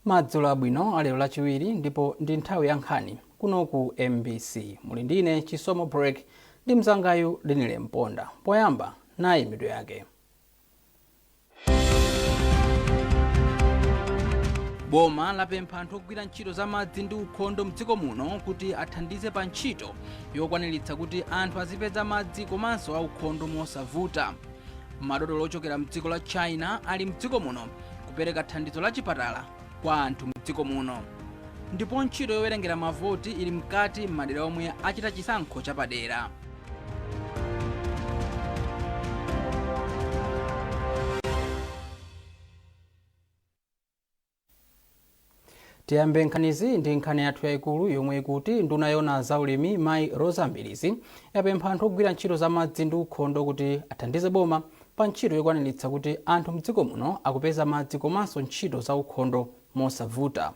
Madzulo abwino alero Lachiwiri, ndipo ndi nthawi ya nkhani kuno ku MBC. Muli ndine Chisomo Break ndi mzangayu Linile Mponda. Poyamba, nayi mitu yake. Boma lapempha anthu ogwira ntchito za madzi ndi ukhondo mdziko muno kuti athandize pa ntchito yokwaniritsa kuti anthu azipeza madzi komanso aukhondo mosavuta. Madotolo ochokera mdziko la China ali mdziko muno kupereka thandizo la chipatala kwa anthu mdziko muno. Ndipo ntchito yowerengera mavoti ili mkati m'madera omwe achita chisankho chapadera. Tiyambe nkhanizi ndi nkhani yathu yayikulu yomwe ikuti nduna yoona zaulimi Mayi Roza Mbilizi yapempha anthu ogwira ntchito za madzi ndi ukhondo kuti athandize boma pa ntchito yokwaniritsa kuti anthu mdziko muno akupeza madzi komanso ntchito za ukhondo mosavuta.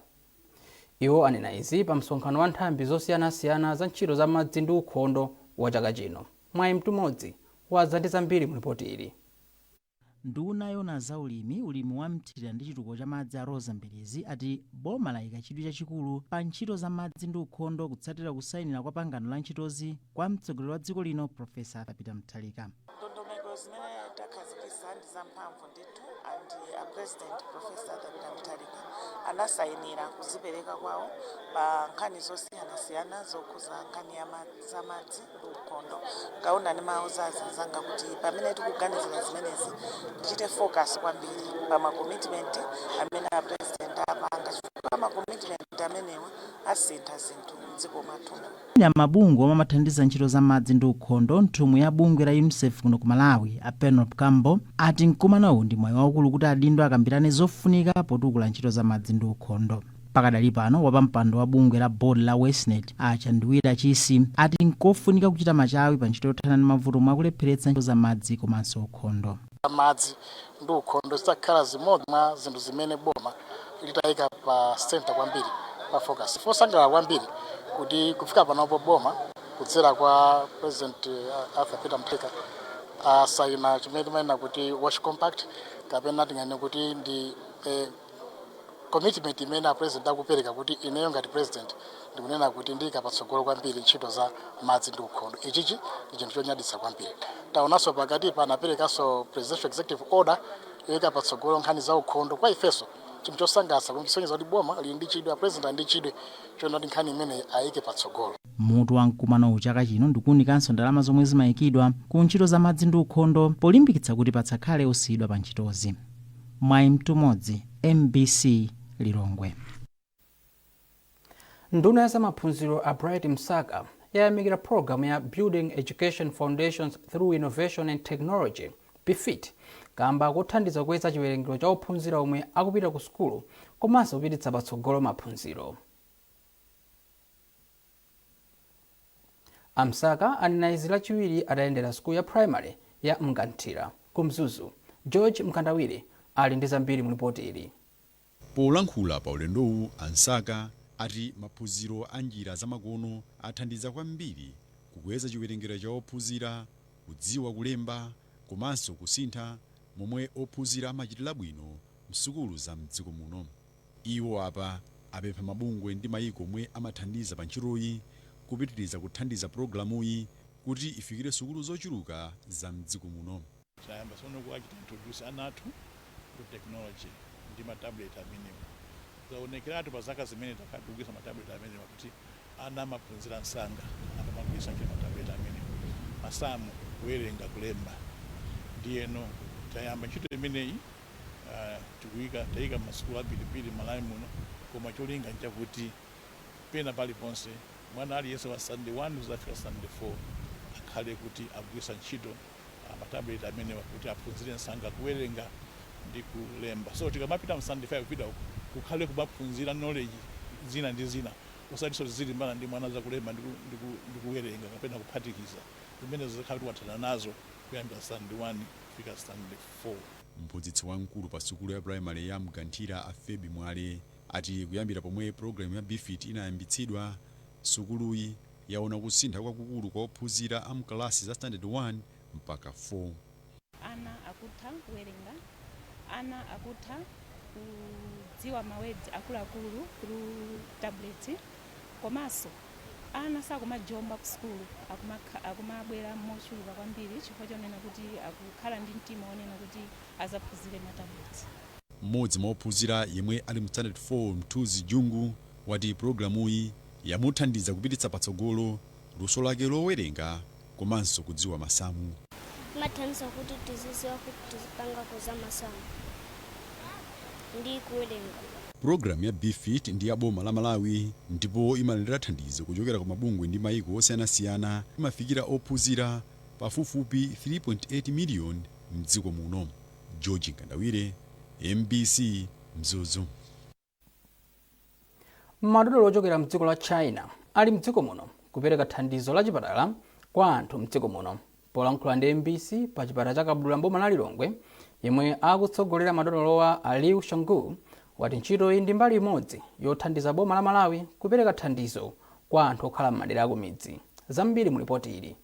Iwo anena izi pa msonkhano wa nthambi zosiyanasiyana za ntchito za madzi ndi ukhondo wa chaka chino. Mwayi Mtumodzi wadza ndi zambiri mu ripoti ili. Nduna yoona za ulimi, ulimi wa mthirira ndi chitukuko cha madzi a Roza Mbilizi ati boma layika chidwi chachikulu pa ntchito za madzi ndi ukhondo kutsatira kusayinira kwa pangano la ntchitozi kwa mtsogoleri wa dziko lino Professor Arthur Peter Mutharika. Ndondomeko zimene takhazikitsa ndi zamphamvu ndithu, and a President Professor Arthur Peter Mutharika anasayinira kuzipereka kwawo pa nkhani zosiyanasiyana zokhuza nkhani ya za madzi ndi ukhondo. Kaunda ndimauza azinzanga kuti pamene tikuganizira zimenezi, tichite focus kwambiri pa ma commitment amene a President apanga, chifukwa ma commitment amenewa asintha zinthu mdziko mwathumu. Mabungwe omwe amathandiza ntchito za madzi ndi ukhondo, nthumwi ya bungwe la UNICEF kuno ku Malawi a Penelope Campbell ati mkumanowu ndi mwayi waukulu kuti adindo akambirane zofunika potukula ntchito za madzi ndi ukhondo. Pakadali pano, wapampando wa bungwe la board la WasteNet a Chandiwira Chisi ati nkofunika kuchita machawi pa ntchito yothana ndi mavuto omwe akulepheretsa ntchito za madzi komanso ukhondo. Madzi ndi ukhondo zidzakhala zimodzi mwa zinthu zimene boma litayika pa center kwambiri, pa focus. Fosangalala kwambiri kuti kufika panopo boma kudzera kwa President Arthur Peter Mutharika asayina chimene timanena kuti WASH Compact, kapena tinganene kuti ndi commitment imene a President akupereka kuti ineyo ngati President ndikunena kuti ndiyika patsogolo kwambiri ntchito za madzi ndi ukhondo. Ichichi ndi chinthu chonyaditsa kwambiri. Taonanso pakati pa anaperekanso Presidential Executive Order yoyika patsogolo nkhani za ukhondo. Kwa ifenso chinthu chosangalatsa kusonyeza kuti boma lili ndi chidwi, a President ali ndi chidwi choona kuti nkhani imeneyi ayike patsogolo. Mutu wa mkumanowu chaka chino ndikuwunikanso ndalama zomwe zimayikidwa ku ntchito za madzi ndi ukhondo polimbikitsa kuti patsakhale osiyidwa pa ntchitozi. Mwayi Mtumodzi, MBC, Lilongwe. Nduna ya zamaphunziro a Bright Msaka yayamikira pologalamu ya Building Education Foundations Through Innovation and Technology, BEFIT, kamba kothandiza kukweza chiwerengero cha ophunzira omwe akupita ku sukulu komanso kupititsa patsogolo maphunziro. A Msaka anena izi Lachiwiri atayendera sukulu ya primary ya Mganthira ku Mzuzu. George Mkandawire ali ndi zambiri mu ripoti ili. Polankhula pa ulendowu, a Msaka ati maphunziro a njira zamakono athandiza kwambiri kukweza chiwerengero cha ophunzira kudziwa kulemba komanso kusintha momwe ophunzira amachitira bwino msukulu za mdziko muno. Iwo apa apempha mabungwe ndi mayiko omwe amathandiza pa ntchitoyi kupitiriza kuthandiza pulogalamuyi kuti ifikire sukulu zochuluka za mdziko muno. Tayamba tsono kuwachita introduce ana athu ku technology ndi ma tablet amenewa. Zaonekeratu pa zaka zimene takhala tikugwiritsa ma tablet amenewa kuti ana amaphunzira msanga akamagwiritsa ntchito ma tablet amenewa, masamu, kuwerenga, kulemba. Ndiyeno tayamba ntchito imeneyi, tikuyika, tayika m'masukulu ambirimbiri m'Malawi muno, koma cholinga nchakuti pena paliponse mwana aliyense wa standard 1 kuzafika standard 4 akhale kuti akugwiritsa ntchito ma tablet amenewa kuti aphunzire msanga kuwerenga ndi kulemba. So tikamapita mu standard 5 kupita uko, kukhale kumaphunzira knowledge zina ndi zina, osatinso tizilimbana ndi mwana za kulemba ndi kuwerenga kapena kuphatikiza. Zimenezo zikhala kuti wathana nazo kuyambira standard 1 kufika standard 4. Mphunzitsi wamkulu pa sukulu ya primary ya Mganthira a Febi Mwale ati kuyambira pomwe pulogalamu ya BEFIT inayambitsidwa, sukuluyi yaona kusintha kwakukulu kwa ophunzira a mkalasi za standard 1 mpaka 4. Ana akutha kuwerenga, ana akutha Kudziwa ma words akuluakulu through tablet, komanso ana sakumajomba ku sukulu, akumabwera mochuluka kwambiri chifukwa chonena kuti akukhala ndi mtima wonena kuti azaphunzire ma tablet. Mmodzi mwa ophunzira yemwe ali mu standard 4, Mthunzi Jungu, wati pulogalamuyi yamuthandiza kupititsa patsogolo luso lake lowerenga komanso kudziwa masamu. Imathandiza kuti tiziziwa kuti tizipanga kuza masamu ndi kuwerenga. Pulogalamu ya BEFIT ndi ya boma la Malawi ndipo imalandira thandizo kuchokera ku mabungwe ndi mayiko osiyanasiyana. Imafikira ophunzira pafupifupi 3.8 miliyoni mdziko muno. George Nkandawire, MBC, Mzuzu. Madotolo ochokera mdziko la China ali mdziko muno kupereka thandizo la chipatala kwa anthu mdziko muno. Polankhula ndi MBC pa chipatala cha Kabudula mboma la Lilongwe, yemwe akutsogolera madotolowa, a Liu Shangu, wati ntchito iyi ndi mbali imodzi yothandiza boma la Malawi kupereka thandizo kwa anthu okhala m'madera akumidzi. Zambiri mu ripoti ili.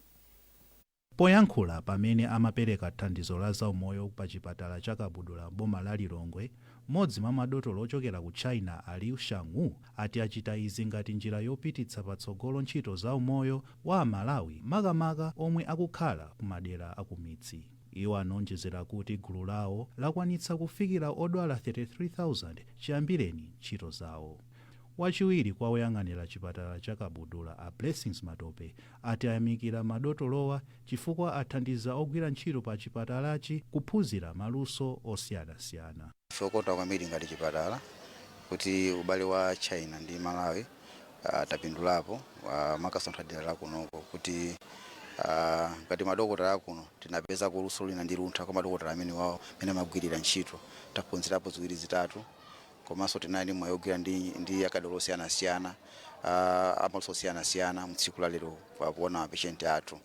Poyankhula pamene amapereka thandizo la zaumoyo pa chipatala cha Kabudula boma la Lilongwe, mmodzi mwa madotolo ochokera ku China, a Liu Shangwu, ati achita izi ngati njira yopititsa patsogolo ntchito zaumoyo wa Amalawi, makamaka omwe akukhala ku madera akumidzi. Iwo anonjezera kuti gulu lawo lakwanitsa kufikira odwala 33,000 chiyambireni ntchito zawo. Wachiwiri kwa woyang'anira chipatala cha Kabudula, a Blessings Matope, ati ayamikira madotolowa chifukwa athandiza ogwira ntchito pa chipatalachi kuphunzira maluso osiyanasiyana. Ife okondwa kwambiri ngati chipatala kuti ubale wa China ndi Malawi tapindulapo, makasontha dera lakunoko kuti ngati madokotala akuno tinapeza luso lina ndi luntha kwa madokotala amene wawo amene amagwirira ntchito. Taphunzirapo ziwiri zitatu, komanso tinali mwayi ogwira ndi akadaulo osiyanasiyana, amaluso osiyanasiyana mtsiku la lero pakuona mapeshenti athu.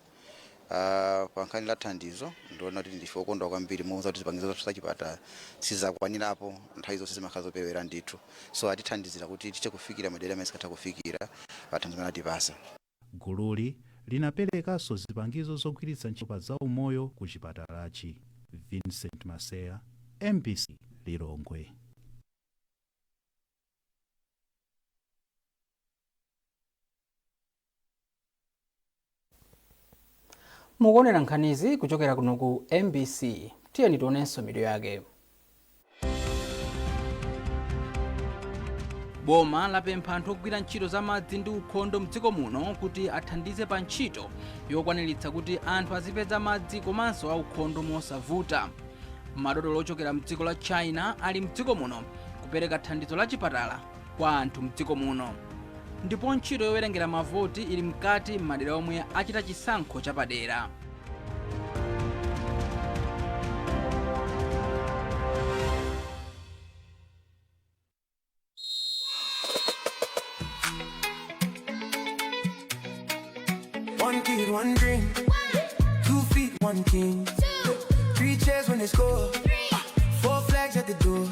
Pa nkhani la thandizo, ndiona kuti ndife okondwa kwambiri moza kuti zipangizo zathu zachipatala sizakwanirapo, nthawi zonse zimakhala zopewera ndithu, so atithandizira kuti tithe kufikira madera amene sikatha kufikira pa thandizo limene atipasa. Gululi linaperekanso zipangizo zogwiritsa ntchito pa zaumoyo ku chipatalachi. Vincent Maseya, MBC, Lilongwe. Mukuonera nkhanizi kuchokera kuno ku MBC. Tiyeni tionenso mitu yake. Boma lapempha anthu ogwira ntchito za madzi ndi ukhondo mdziko muno kuti athandize pa ntchito yokwaniritsa kuti anthu azipeza madzi komanso aukhondo mosavuta. Madotolo ochokera mdziko la China ali mdziko muno kupereka thandizo la chipatala kwa anthu mdziko muno. Ndipo ntchito yowerengera mavoti ili mkati m'madera omwe achita chisankho chapadera. One kid, one dream. 2 feet, one team. Three chairs when they score. Four flags at the door.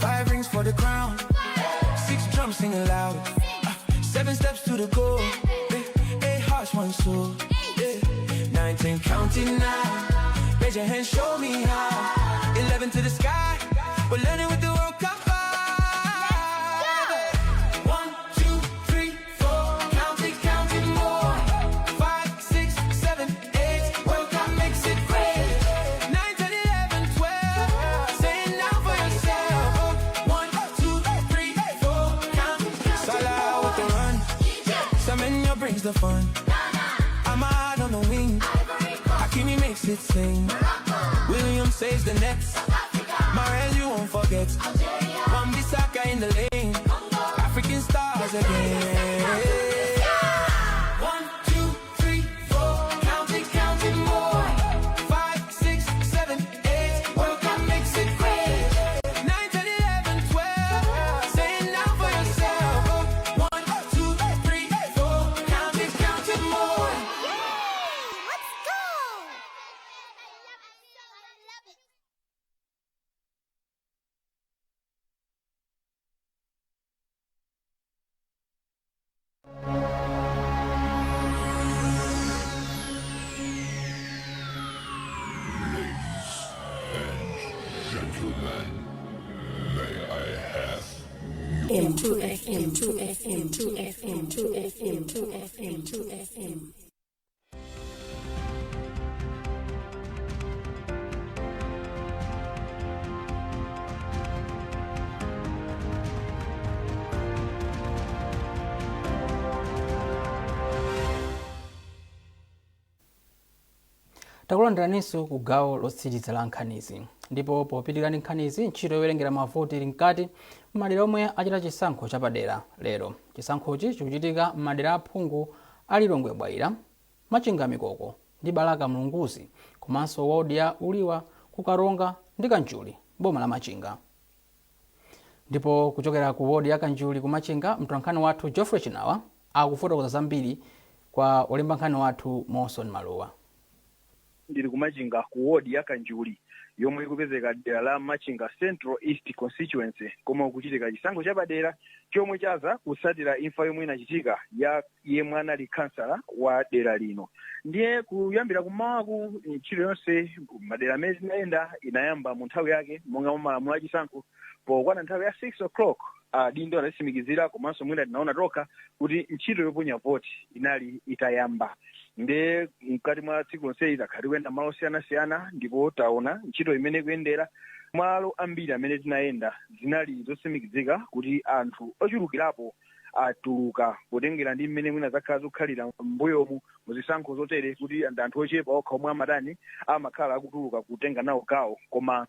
Five rings for the crown. Six drums singing loud. Seven steps to the goal. Eight hearts, one soul. Yeah. 9, 10, counting now. Raise your hand, show me how. 11 to the sky. We're learning with the World Cup vibe. One, two, three, four. Count it, count it more. 5, 6, 7, 8. World Cup makes it great. 9, 10, 11, 12. Say it now for yourself. 1, 2, 3, 4. Count. Salah with the run. Semenyo brings the fun. Amad on the wing. Hakimi makes it sing. Williams saves the nets. Mahrez, you won't forget. Wan-Bissaka in the lane. African stars again. 1, 2, 3, 4. Count it more. 5, 6, 7, 8. World Cup makes it great. 9, 10, 11, 12. Say it now for yourself. 1, 2, 3, 4. Count it more. Let's go! 2FM, 2FM, 2FM, 2FM, 2FM, 2FM, 2FM. Takulandiraninso ku gawo lotsiriza la nkhanizi. Ndipo popitirira ndi nkhanizi, ntchito yowerengera mavoti ili mkati m'madera omwe achita chisankho chapadera lero. Chisankhochi chikuchitika m'madera aphungu a Lilongwe Bwaila, Machinga Mikoko ndi Balaka Mlunguzi, komanso wodi ya Uliwa ku Karonga ndi Kanjuli, boma la Machinga. Ndipo kuchokera ku wodi ya Kanjuli ku Machinga, mtolankhani wathu Geoffrey Chinawa akufotokoza zambiri kwa olemba nkhani wathu Monson Maluwa. Ndili kumachinga ku wodi ya Kanjuli yomwe ikupezeka dera la Machinga Central East Constituency, komwe kuchitika chisankho chapadera chomwe chaza kutsatira imfa yomwe inachitika ya yemwe anali kansala wa dera lino. Ndiye kuyambira kumawaku, ntchito yonse madera amene zinayenda inayamba mu nthawi yake monga mwa malamulo achisankho. Pokwana nthawi ya 6 o'clock, adindo anatsimikizira komanso mwina tinaona tokha kuti ntchito yoponya voti inali itayamba. Nde mkati mwa tsiku lonseyi takhala tikuyenda malo osiyanasiyana ndipo taona ntchito imene ikuyendera. Malo ambiri amene tinayenda zinali zotsimikizika kuti anthu ochulukirapo atuluka, potengera ndi mmene mwina zakhala zikukhalira m'mbuyomu muzisankho zotere, kuti ndi anthu ochepa okha omwe amatani, amakhala akutuluka kutenga nawo gawo. Koma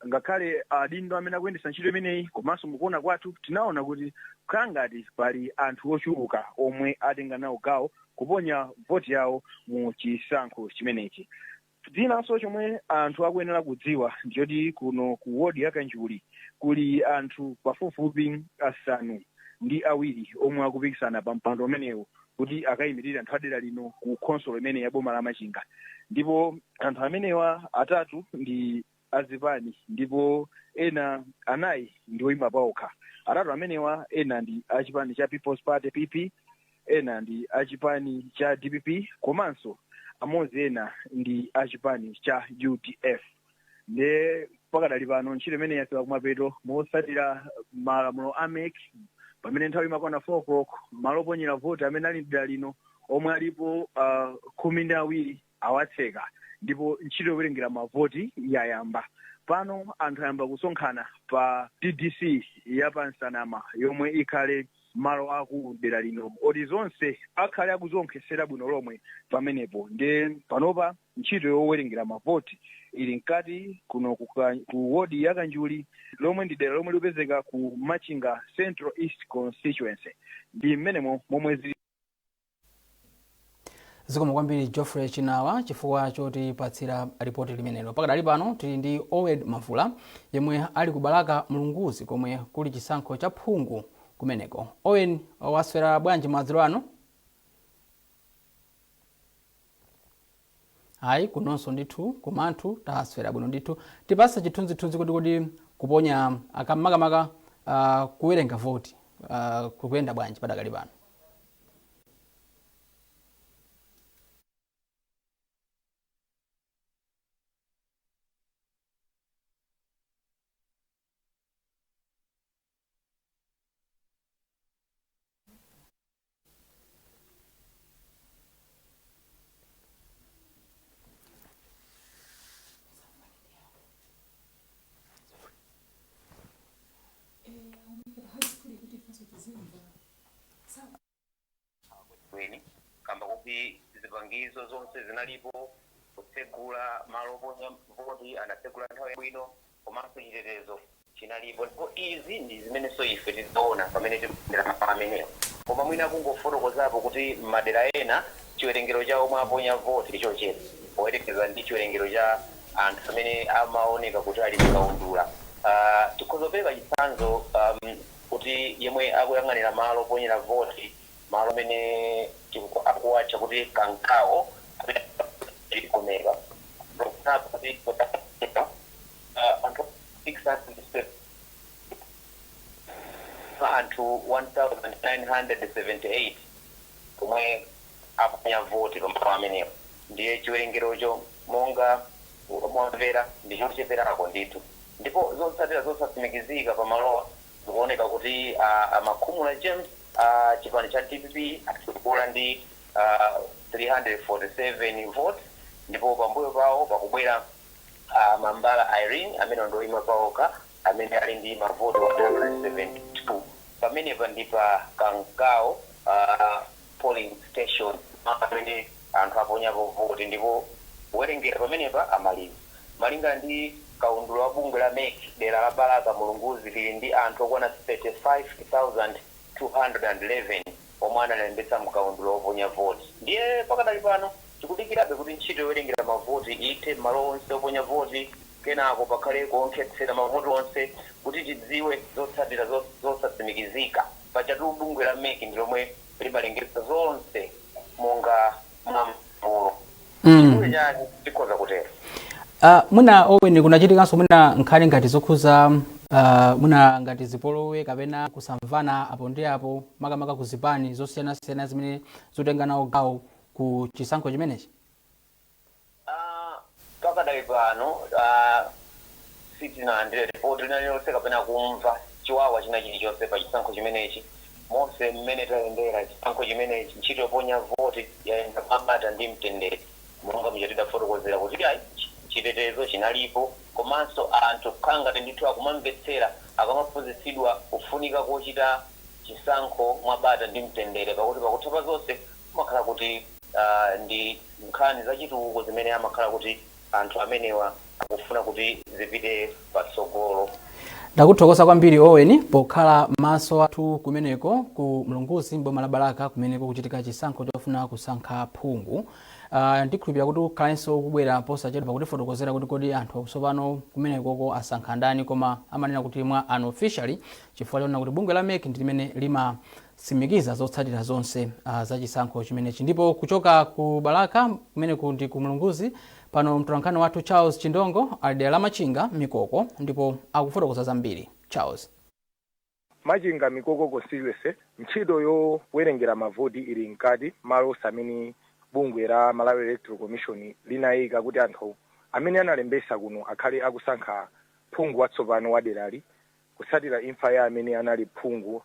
ngakhale adindo amene akuyendetsa ntchito imeneyi komanso mukuona kwathu, tinaona kuti kukhala ngati pali anthu ochuluka omwe atenga nawo gawo kuponya voti yawo mu chisankho chimenechi. Dzinanso chomwe anthu akuyenera kudziwa ndichoti kuno ku wodi ya Kanjuli kuli anthu pafupifupi 7 omwe akupikisana pa mpando umenewu kuti akayimirire anthu adera lino ku khonsolo imene ya boma la Machinga. Ndipo anthu amenewa, atatu ndi azipani ndipo ena anayi ndi oyima paokha. Atatu amenewa, ena ndi achipani cha People's Party, PP, ena ndi achipani cha DPP, komanso amodzi ena ndi achipani cha UDF. Nde pakadali pano ntchito imene yafika kumapeto motsatira malamulo a MEC. Pamene nthawi imakwana 4 o'clock, malo oponyera voti amene ali mdera lino omwe alipo 12 awatseka ndipo ntchito yowerengera mavoti yayamba. Pano anthu ayamba kusonkhana pa TDC ya pansanama yomwe ikhale malo aku dera lino oti zonse akhale akuzonkhesera bwino lomwe pamenepo. Ndiye panopa ntchito yowerengera mavoti ili mkati kuno ku wodi ya Kanjuli lomwe ndi dera lomwe likupezeka ku Machinga Central East Constituency. Ndi mmenemo momwe zili. Zikomo kwambiri Geoffrey Chinawa chifukwa chotipatsira ripoti limenelo. Pakadali pano tili ndi Owed Mavula yemwe ali ku Balaka Mlunguzi komwe kuli chisankho cha phungu kumeneko. Owen, waswera bwanji madzulo ano? Ayi, kunonso ndithu kumanthu taswera bwino ndithu. Tipase chithunzithunzi kuti kuponya makamaka kuwerenga voti kukuyenda bwanji padakali pano? Kweni kamba kuti zipangizo zonse zinalipo, kutsegula malo oponya voti anatsegula nthawi yabwino, komanso chitetezo chinalipo. Ndipo izi ndi zimenenso ife tiziona pamene tikuyendera malo amenewo. Koma mwina kungofotokozapo kuti madera ena chiwerengero cha omwe aponya voti ndi chochepa poyerekeza ndi chiwerengero cha anthu amene amaoneka kuti ali mkaundula. Tikhoza kupereka chitsanzo kuti yemwe akuyang'anira malo oponyera voti, malo amene akuwatcha kuti Kankawo, amene komeka kuti anthu 607, anthu 1978 omwe aponya voti pamalo amenewo, ndiye chiwerengerocho monga mwamvera ndi chocheperako ndithu. Ndipo zotsatira zosatsimikizika pamalowa. Zikuoneka kuti Amakhumula James chipani cha DPP atsogola ndi 347 votes, ndipo pambuyo pawo pakubwera Mambala Irene amene ndoyima paokha amene ali ndi mavoti 172. Pamenepa ndi pa Kankao polling station amene anthu aponyapo voti, ndipo kuwerengera pamenepa amaliza. Malingana ndi kaundula wa bungwe la MEC, dera la Balaka Mulunguzi lili ndi anthu okwana 35,211 omwe analembetsa mkaundula woponya voti. Ndiye pakadali pano tikudikirabe kuti ntchito yowerengera mavoti ithe malo onse oponya voti, kenako pakhale kuonkhetsera mavoti onse kuti tidziwe zotsatira zosatsimikizika. Pachatu bungwe la MEC ndi lomwe limalengeza zonse monga mwamvulo. Chikule chake tikhoza kutero. Mwina Owen, kunachitikanso mwina nkhani ngati zokhuza mwina ngati zipolowe kapena kusamvana apo ndi apo, makamaka ku zipani zosiyanasiyana zimene zotenga nawo gawo ku chisankho chimenechi? Pakadali pano sitinalandire ripoti lina lililonse kapena kumva chiwawa china chilichonse pa chisankho chimenechi. Monse mmene tayendera chisankho chimenechi, ntchito yoponya voti yayenda mwabata ndi mtendere, monga muja tidafotokozera kuti ayi, chitetezo chinalipo, komanso anthu kukhala ngati ndithu akumamvetsera akamaphunzitsidwa kufunika kochita chisankho mwabata ndi mtendere, pakuti pakutha pa zonse kumakhala kuti ndi nkhani zachitukuko zimene amakhala kuti anthu amenewa akufuna kuti zipite patsogolo. Ndakuthokoza kwambiri Owen pokhala maso athu kumeneko ku Mlunguzi mboma la Balaka kumeneko kuchitika chisankho chofuna kusankha phungu. Ndikhulupirira kuti ukhalenso kubwera posachedwa pakutifotokozera kuti kodi anthu tsopano kumenekoko asankha ndani, koma amanena kuti mwa unofficially, chifukwa chonena kuti bungwe la MEC ndi limene limatsimikiza zotsatira zonse za chisankho chimenechi. Ndipo kuchoka ku Balaka kumeneku ndi ku Mlunguzi, pano mtolankhani wathu Charles Chindongo ali dera la Machinga Mikoko ndipo akufotokoza zambiri. Charles. Machinga Mikoko constituency, ntchito yowerengera mavoti ili mkati. Malo amene bungwe la Malawi Electoral Commission linayika kuti anthu amene analembesa kuno akhale akusankha phungu watsopano wa derali, kutsatira imfa ya amene anali phungu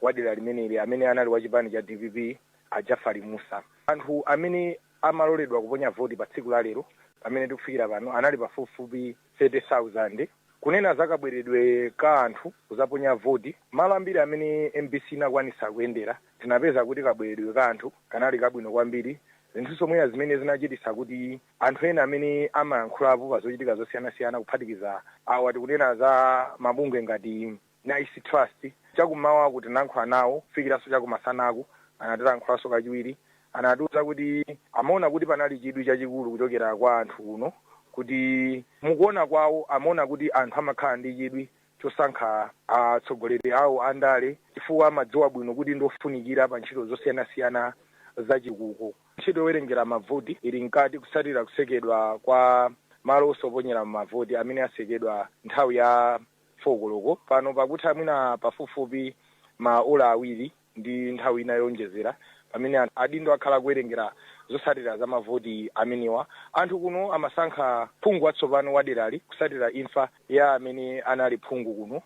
wa dera limeneli amene anali wa chipani cha DPP, a Jafari Musa. Anthu amene amaloledwa kuponya voti pa tsiku la lero pamene tikufikira pano anali pafupifupi 30,000. Kunena za kabweredwe ka anthu kuzaponya voti, malo ambiri amene MBC inakwanisa kuyendera tinapeza kuti kabweredwe ka anthu kanali kabwino kwambiri, zinthu zomweya zimene zinachitisa kuti anthu ena amene amayankhulapo pa zochitika zosiyanasiyana, kuphatikiza awa tikunena za mabungwe ngati Nice Trust, chakummawaku tinayankhula nawo, kufikiranso chakumasanaku anatilankhulanso kachiwiri, anatiuza kuti amaona kuti panali chidwi chachikulu kuchokera kwa anthu kuno, kuti mukuona kwawo amaona kuti anthu amakhala ndi chidwi chosankha atsogoleri awo andale chifukwa amadziwa bwino kuti ndofunikira pa ntchito zosiyanasiyana zachitukuko. Ntchito yowerengera mavoti ili mkati kutsatira kutsekedwa kwa malo osoponyera mavoti amene atsekedwa nthawi ya 4 koloko. Pano pakutha mwina pafupifupi maola 2 ndi nthawi ina yonjezera pamene adindo akhala kuwerengera zotsatira za mavoti amenewa. Anthu kuno amasankha phungu watsopano wa derali kutsatira imfa ya amene anali phungu kuno,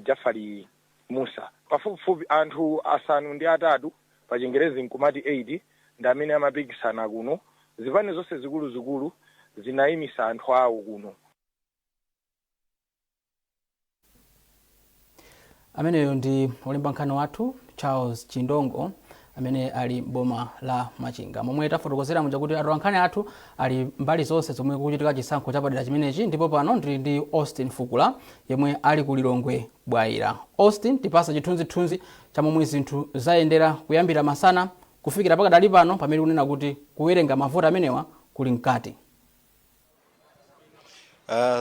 Jafari Musa. Pafupifupi anthu 8, pa Chingerezi nkumati 8, ndi amene amapikisana kuno. Zipani zonse zikuluzikulu zinayimisa anthu awo kuno. Ameneyo ndi olemba nkhani wathu Charles Chindongo amene ali mboma la Machinga. Momwe tafotokozera muja kuti atolankhani athu ali mbali zonse zomwe kukuchitika chisankho chapadera chimenechi, ndipo pano ndili ndi Austin Fukula yemwe ali ku Lilongwe Bwaira. Austin, tipasa chithunzithunzi cha momwe zinthu zayendera kuyambira masana kufikira pakadali pano pamene kunena kuti kuwerenga mavoti amenewa kuli mkati.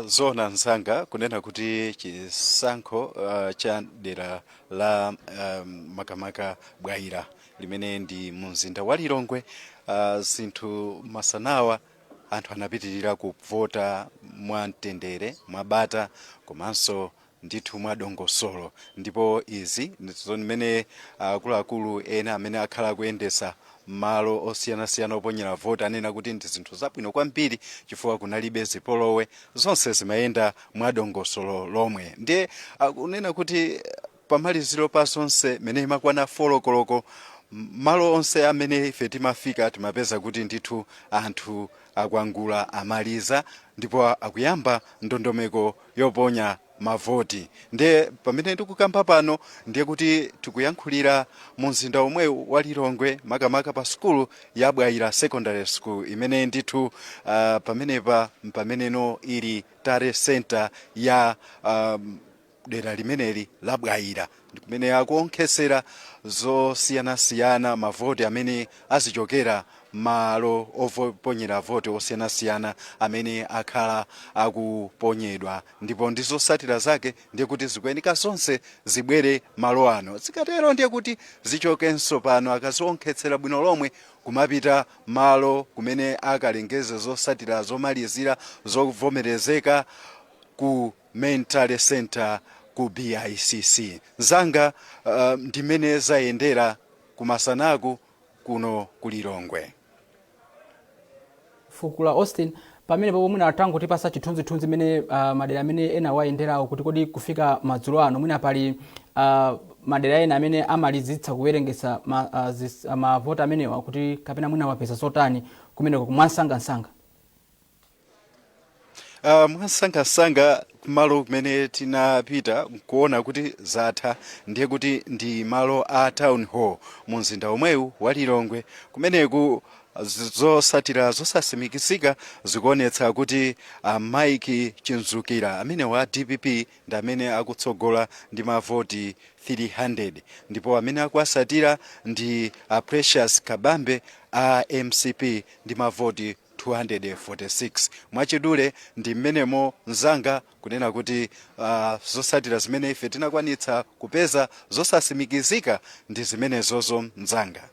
Zona mzanga, kunena kuti chisankho cha dera la makamaka Bwaira limene ndi mumzinda wa Lilongwe, zinthu masanawa anthu anapitirira kuvota mwamtendere, mwabata komanso ndithu mwadongosolo, ndipo izi zimene akuluakulu ena amene akhala akuyendesa Malo osiyanasiyana oponyera voti anena kuti ndi zinthu zabwino kwambiri chifukwa kunalibe zipolowe, zonse zimayenda mwadongosolo lomwe. Ndiye akunena kuti pamaliziro pa zonse mene imakwana folokoloko, malo onse amene ife timafika timapeza kuti ndithu anthu akwangula, amaliza ndipo akuyamba ndondomeko yoponya mavoti. Ndiye pamene ndikukamba pano, ndiye kuti tikuyankhulira mu mzinda omwewu wa Lilongwe, makamaka pa sukulu ya Bwaila Secondary School, imene ndithu pamenepa pameneno ili tally center ya dera limeneli la Bwaila, kumene akuonkhesera zosiyanasiyana mavoti amene azichokera malo oponyera voti osiyanasiyana amene akhala akuponyedwa, ndipo ndi zotsatira zake ndiye kuti zikuyenika zonse zibwere malo ano. Zikatero ndiye kuti zichokenso pano, akazionkhetsera bwino lomwe, kumapita malo kumene akalengeze zotsatira zomalizira zovomerezeka ku main tally center ku BICC. Zanga ndimene zayendera kumasanaku kuno ku Lilongwe. Fukula Austin, pamene popo mwina tangotipasa chithunzithunzi mene madera amene ena wayenderawo, kuti kodi kufika madzulo ano mwina pali madera ena amene amalizitsa kuwerengesa mavoti amenewa, kuti kapena mwina wapeza zotani kumeneko mwansangasanga? Mwansangasanga kumalo kumene tinapita kuona kuti zatha ndiye kuti ndi malo a Town Hall mu mzinda omwewu wa Lilongwe. Kumeneku zotsatira zosasimikizika zikuonetsa kuti Mike Chinzukira amene wa DPP ndi amene akutsogola ndi mavoti 300, ndipo amene akuasatira ndi Precious Kabambe a MCP ndi mavoti 246. Mwachidule ndi mmenemo mzanga, kunena kuti zotsatira zimene ife tinakwanitsa kupeza zosasimikizika ndi zimenezozo, mzanga.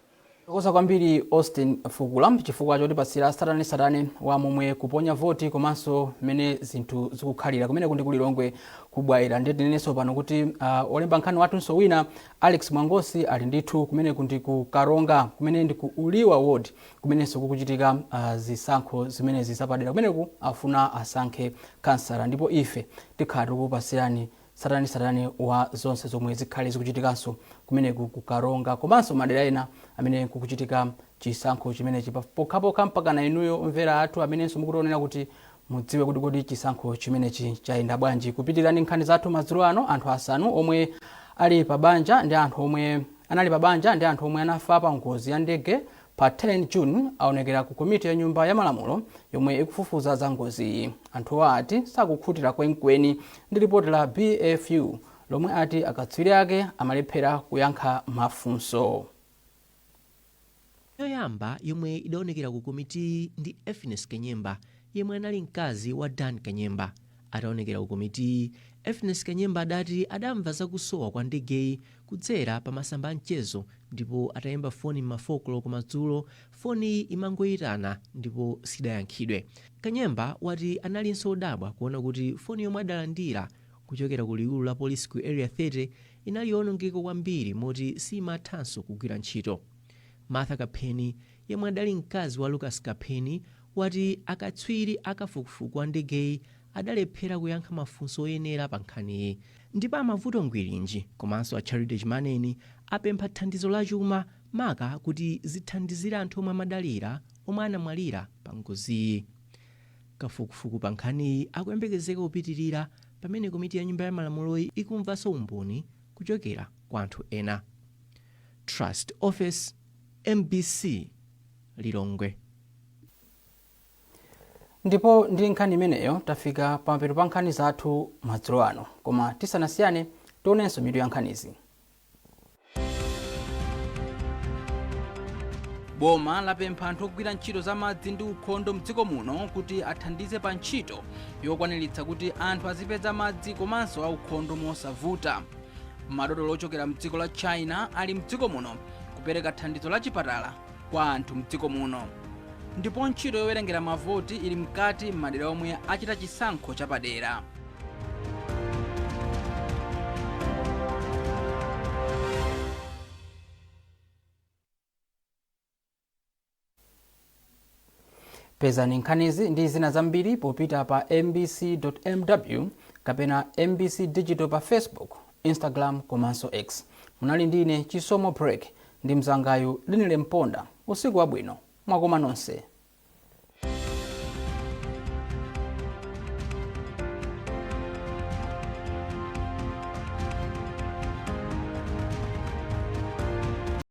Thokoza kwambiri Austin Fukula chifukwa chotipasira tsatanetsatane wa momwe kuponya voti komanso mmene zinthu zikukhalira kumeneko ndi kuLilongwe kuBwaila. Ndiye tinenenso pano kuti olemba nkhani wathunso wina Alex Mwangosi ali ndithu kumeneku ndi ku Karonga, kumene ndi ku Uliwa Ward, kumenenso kukuchitika zisankho zimenezi zapadera. Kumeneku afuna asankhe kansala, ndipo ife tikhala tikukupasirani tsatanetsatane wa zonse zomwe zikhale zikuchitikanso kumeneku ku Karonga komanso madera ena amene kukuchitika chisankho chimenechi, pokhapokha mpaka na inuyo omvera athu amenenso mukutionera kuti mudziwe kuti kodi chisankho chimenechi chayenda bwanji. Kupitirira ndi nkhani zathu madzulo ano, anthu asanu omwe ali pabanja ndi anthu omwe anali pabanja ndi anthu omwe anafa pa ngozi ya ndege pa 10 June aonekera ku komiti ya nyumba ya malamulo yomwe ikufufuza za ngoziyi. Anthuwa ati sakukhutira kwenikweni ndi ripoti la BFU lomwe ati akatswiri ake amalephera kuyankha mafunso. Yoyamba yomwe idaonekera ku komitiyi ndi Efines Kanyemba, yemwe anali mkazi wa Dan Kanyemba. Ataonekera ku komitiyi, Efines Kanyemba adati adamva zakusowa kwa ndegeyi kudzera pa masamba a mchezo, ndipo atayimba foni m'ma 4 koloko madzulo, foniyi imangoyitana ndipo sidayankhidwe. Kanyemba wati analinso odabwa kuona kuti foni yomwe adalandira kuchokera ku likulu la polisi ku Area 30 inali yowonongeka kwambiri moti simathanso kugwira ntchito. Martha Kapheni, yemwe adali mkazi wa Lucas Kapheni, wati akatswiri akafukufuku wa ndegeyi adalephera kuyankha mafunso oyenera pa nkhaniyi. Ndipo amavuto Ngwirinji komanso a Charity Chimaneni apempha thandizo la chuma maka kuti zithandizire anthu omwe amadalira omwe anamwalira pa ngoziyi. Kafukufuku pa nkhaniyi akuyembekezeka kupitirira pamene komiti ya nyumba ya malamuloyi ikumvanso umboni kuchokera kwa anthu ena. Trust Office, MBC, Lilongwe. Ndipo ndi nkhani imeneyo tafika pamapeto pa nkhani zathu madzulo ano, koma tisanasiyane tionenso mitu ya nkhanizi. Boma lapempha anthu ogwira ntchito za madzi ndi ukhondo mdziko muno kuti athandize pa ntchito yokwaniritsa kuti anthu azipeza madzi komanso aukhondo mosavuta. Madotolo ochokera mdziko la China ali mdziko muno kupereka thandizo la chipatala kwa anthu mdziko muno. Ndipo ntchito yowerengera mavoti ili mkati m'madera omwe achita chisankho chapadera. Pezani nkhanizi ndi zina zambiri popita pa mbc.mw kapena MBC Digital pa Facebook, Instagram komanso X. Munali ndine Chisomo Break ndi mzangayu Linile Mponda. Usiku wabwino, mwakoma nonse.